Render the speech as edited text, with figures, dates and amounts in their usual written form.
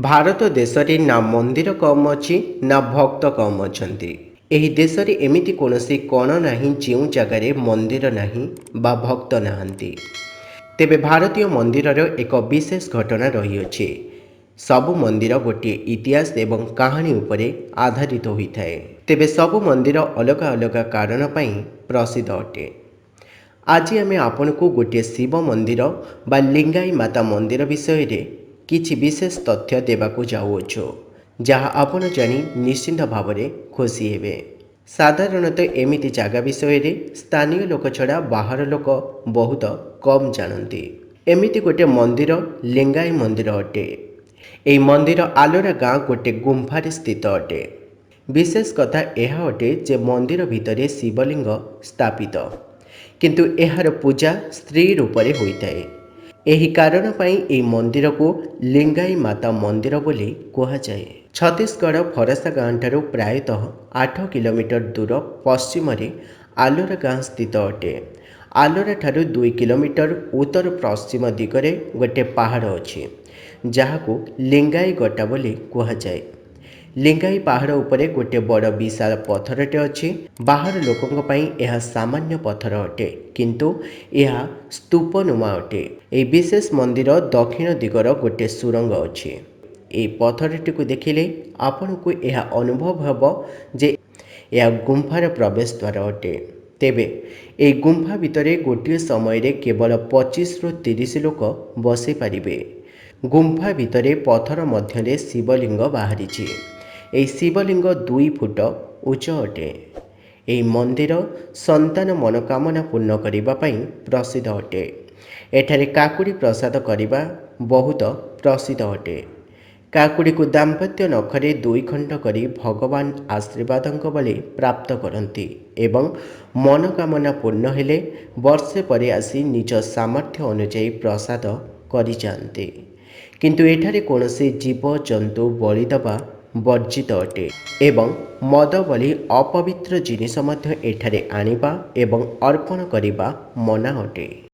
ଭାରତ ଦେଶରେ ନା ମନ୍ଦିର କମ୍ ଅଛି, ନା ଭକ୍ତ କମ୍ ଅଛନ୍ତି। ଏହି ଦେଶରେ ଏମିତି କୌଣସି କୋଣ ନାହିଁ, ଯେଉଁ ଜାଗାରେ ମନ୍ଦିର ନାହିଁ ବା ଭକ୍ତ ନାହାନ୍ତି। ତେବେ ଭାରତୀୟ ମନ୍ଦିରର ଏକ ବିଶେଷ ଘଟଣା ରହିଅଛି। ସବୁ ମନ୍ଦିର ଗୋଟିଏ ଇତିହାସ ଏବଂ କାହାଣୀ ଉପରେ ଆଧାରିତ ହୋଇଥାଏ। ତେବେ ସବୁ ମନ୍ଦିର ଅଲଗା ଅଲଗା କାରଣ ପାଇଁ ପ୍ରସିଦ୍ଧ ଅଟେ। ଆଜି ଆମେ ଆପଣଙ୍କୁ ଗୋଟିଏ ଶିବ ମନ୍ଦିର ବା ଲିଙ୍ଗାଇ ମାତା ମନ୍ଦିର ବିଷୟରେ କିଛି ବିଶେଷ ତଥ୍ୟ ଦେବାକୁ ଯାଉଅଛୁ, ଯାହା ଆପଣ ଜାଣି ନିଶ୍ଚିନ୍ତ ଭାବରେ ଖୁସି ହେବେ। ସାଧାରଣତଃ ଏମିତି ଜାଗା ବିଷୟରେ ସ୍ଥାନୀୟ ଲୋକ ଛଡ଼ା ବାହାର ଲୋକ ବହୁତ କମ୍ ଜାଣନ୍ତି। ଏମିତି ଗୋଟେ ମନ୍ଦିର ଲିଙ୍ଗାଇ ମନ୍ଦିର ଅଟେ। ଏହି ମନ୍ଦିର ଆଲୋରା ଗାଁ ଗୋଟେ ଗୁମ୍ଫାରେ ସ୍ଥିତ ଅଟେ। ବିଶେଷ କଥା ଏହା ଅଟେ ଯେ ମନ୍ଦିର ଭିତରେ ଶିବଲିଙ୍ଗ ସ୍ଥାପିତ, କିନ୍ତୁ ଏହାର ପୂଜା ସ୍ତ୍ରୀ ରୂପରେ ହୋଇଥାଏ। ଏହି କାରଣ ପାଇଁ ଏହି ମନ୍ଦିରକୁ ଲିଙ୍ଗାଇ ମାତା ମନ୍ଦିର ବୋଲି କୁହାଯାଏ। ଛତିଶଗଡ଼ ଫରସା ଗାଁଠାରୁ ପ୍ରାୟତଃ 8 କିଲୋମିଟର ଦୂର ପଶ୍ଚିମରେ ଆଲୋରା ଗାଁ ସ୍ଥିତ ଅଟେ। ଆଲୋରା ଠାରୁ 2 କିଲୋମିଟର ଉତ୍ତର ପଶ୍ଚିମ ଦିଗରେ ଗୋଟେ ପାହାଡ଼ ଅଛି, ଯାହାକୁ ଲିଙ୍ଗାଇ ଗଟା ବୋଲି କୁହାଯାଏ। ଲିଙ୍ଗାଇ ପାହାଡ଼ ଉପରେ ଗୋଟେ ବଡ଼ ବିଶାଳ ପଥରଟେ ଅଛି। ବାହାର ଲୋକଙ୍କ ପାଇଁ ଏହା ସାମାନ୍ୟ ପଥର ଅଟେ, କିନ୍ତୁ ଏହା ସ୍ତୂପନୁମା ଅଟେ। ଏହି ବିଶେଷ ମନ୍ଦିର ଦକ୍ଷିଣ ଦିଗର ଗୋଟେ ସୁରଙ୍ଗ ଅଛି। ଏହି ପଥରଟିକୁ ଦେଖିଲେ ଆପଣଙ୍କୁ ଏହା ଅନୁଭବ ହେବ ଯେ ଏହା ଗୁମ୍ଫାର ପ୍ରବେଶ ଦ୍ୱାର ଅଟେ। ତେବେ ଏହି ଗୁମ୍ଫା ଭିତରେ ଗୋଟିଏ ସମୟରେ କେବଳ 25ରୁ 30 ଲୋକ ବସିପାରିବେ। ଗୁମ୍ଫା ଭିତରେ ପଥର ମଧ୍ୟରେ ଶିବଲିଙ୍ଗ ବାହାରିଛି। ଏହି ଶିବଲିଙ୍ଗ 2 ଫୁଟ ଉଚ୍ଚ ଅଟେ। ଏହି ମନ୍ଦିର ସନ୍ତାନ ମନୋକାମନା ପୂର୍ଣ୍ଣ କରିବା ପାଇଁ ପ୍ରସିଦ୍ଧ ଅଟେ। ଏଠାରେ କାକୁଡ଼ି ପ୍ରସାଦ କରିବା ବହୁତ ପ୍ରସିଦ୍ଧ ଅଟେ। କାକୁଡ଼ିକୁ ଦାମ୍ପତ୍ୟ ନଖରେ ଦୁଇ ଖଣ୍ଡ କରି ଭଗବାନ ଆଶୀର୍ବାଦଙ୍କ ବଳି ପ୍ରାପ୍ତ କରନ୍ତି ଏବଂ ମନୋକାମନା ପୂର୍ଣ୍ଣ ହେଲେ ବର୍ଷେ ପରେ ଆସି ନିଜ ସାମର୍ଥ୍ୟ ଅନୁଯାୟୀ ପ୍ରସାଦ କରିଯାଆନ୍ତି। କିନ୍ତୁ ଏଠାରେ କୌଣସି ଜୀବଜନ୍ତୁ ବଳି ଦେବା ବର୍ଜିତ ଅଟେ ଏବଂ ମଦ ଭଳି ଅପବିତ୍ର ଜିନିଷ ମଧ୍ୟ ଏଠାରେ ଆଣିବା ଏବଂ ଅର୍ପଣ କରିବା ମନା ଅଟେ।